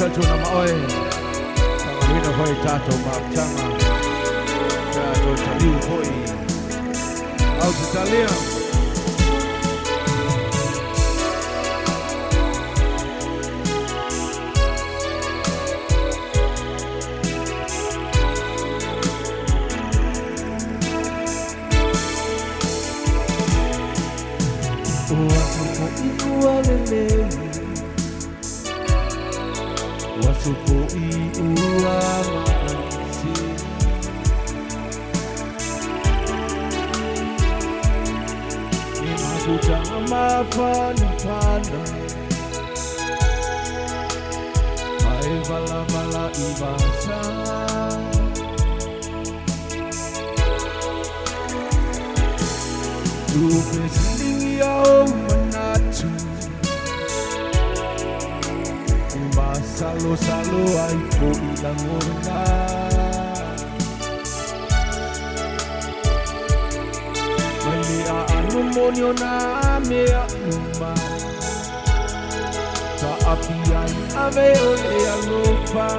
Tautuana ma oe. Faamaloina foi tatou mafutaga. Tatou taliu foi Ausetalia. O aso fo'i ua lelei, o aso fo'i ua malosi. E mafutaga mafanafana, ma e valavala i vasa. Tupe siligia o manatu, e masalosalo ai fo'i lagona. Mai le aano moni o nā mea uma, taafi ai ave o le alofa.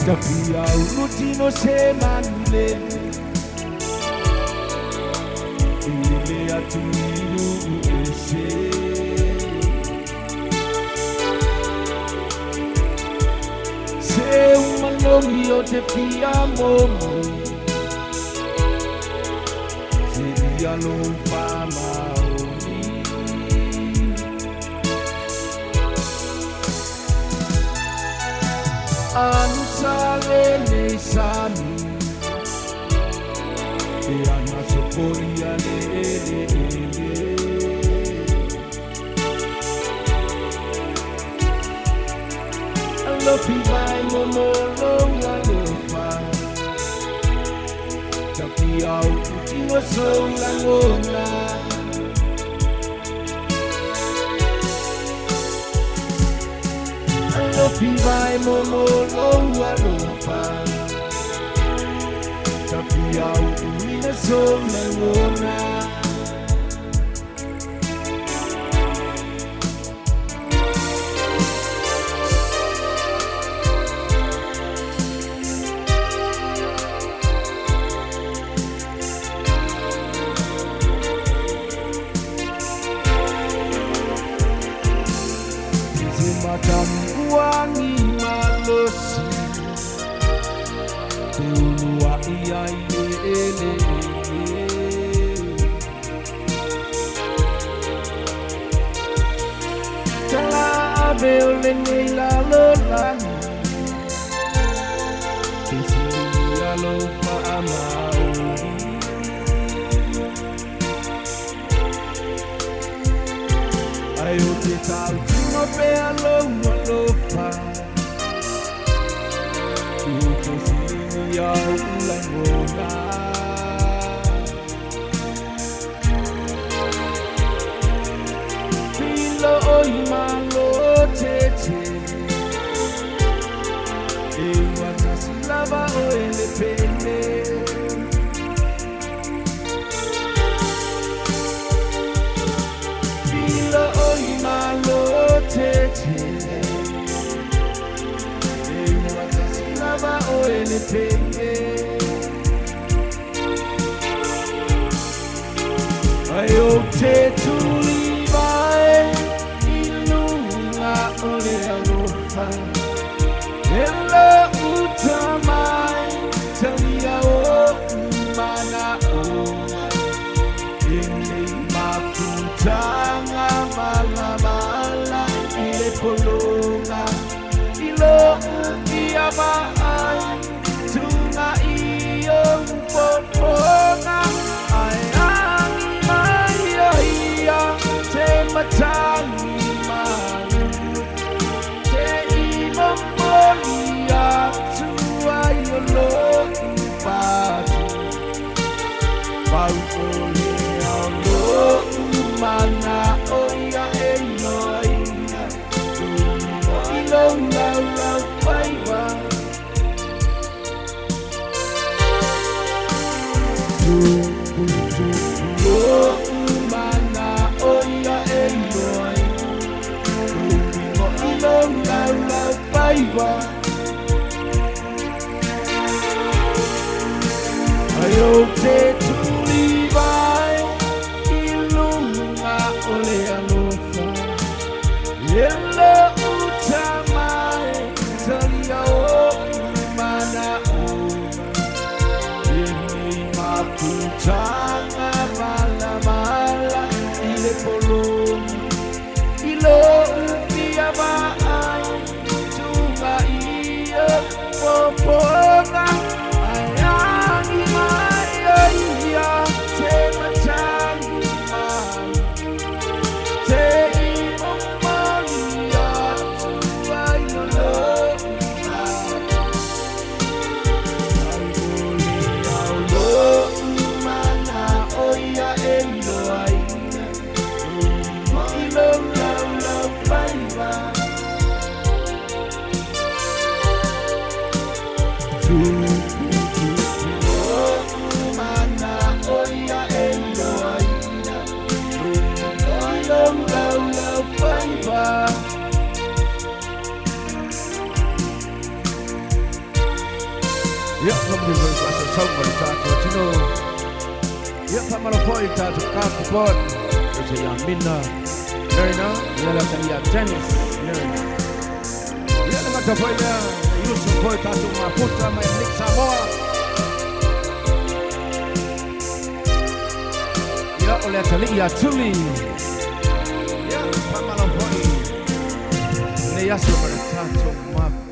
Tafia ulutino se manulele, e le atu i nuu ese. Se umalogi o te fia momo, se ia lou faamaoni. Anusa lenei sami, e ana sopolia le ele ele. Alofi mai momo lou alofa, tapia o utino sou lagona. Alofi mai momo lou alofa, tapia o uina sou lagona. Se matamuangi malosi, te ulua ia i le ele ele. Tala ave o lenei lalolagi, te silia lou faamaoni. Ai o te tautino pea lou alofa, i te silia o lagona. Filo oi malo tete, e ua tasi lava o ele pele. Filo oi malo tete, e ua tasi lava o ele pele. Ai o te tuli mai i luga o le alofa, e la uta mai talia o mana o. E nei mafutaga malamala i le pologa, i lou ia vaai tunga i ou fofoga. Ae agi mai ia te matagi malu, te i momoli atu ai o lou patu. Pau o le ao lou mana o ia e iloaina, tumo i lou laulau faiva. Tupu tupu lou mana o faiva. Ai ou te tuli vai i lunga o le alofa. E lo uta mai talia o mana ona. E nei maputanga mala mala i le polonga. I lo upia vaai tunga ia popoga. Ai angi mai o ia te matangi mai. Te i momoli atu ai o lo mai. Ai o le au lo mana o ia e iloaina. I lo lau lau faiva. Tupu tupu o mana o ia e iloaina. I lo lau lau faiva. Ia, family foi asa saunga le tātou tino. Ia, whamalo foi tātou kāpu pod. E te ia Mina Lerina, ia la ia Dennis Lerina. Ia le mata foi lea, Yusuf foi tātou maputa mai Nick Samoa. Ia, o le atali ia Tuli. Ia, whamalo foi. Le aso ma le tātou mapu.